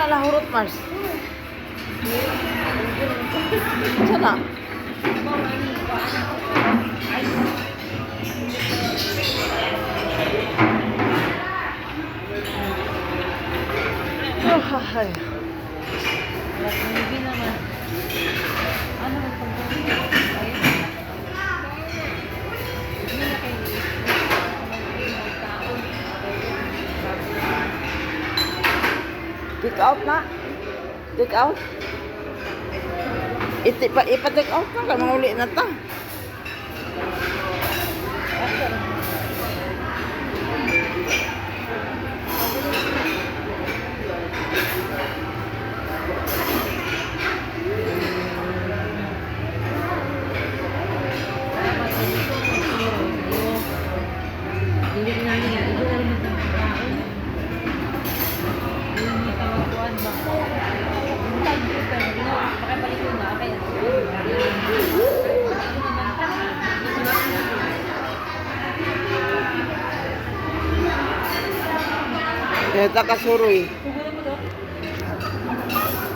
Na nahurot, Mars? Unsa na? Oh, ay. Maybe naman. Ano man pag ay. Hindi na kay taon. Take out na. Take out. Iti pa ipa-take out na kay manguli na ta. Dili na niya, ito na rin ang taon. Dili niya tawaguan ba? Pero baka ko na kaya. Ano naman ta? Kaya kasuroy. Pugunan mo to?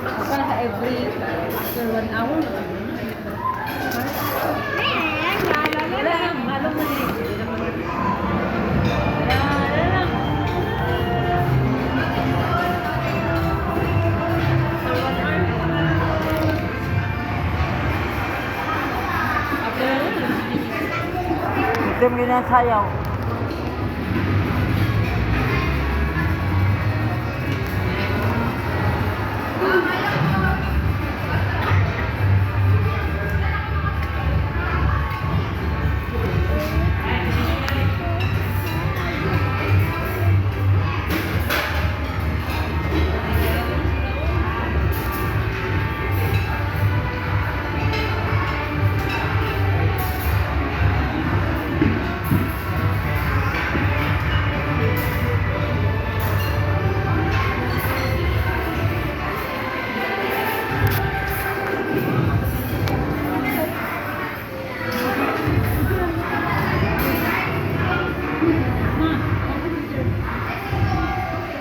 Ako naka every after one hour. Wala lang, malong na din. Wala, wala lang. After one hour. After one hour. Itim ginasayaw. Ma, ako picture.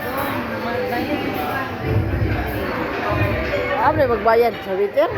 Doon, magbayad. Abre magbayad sa waiter.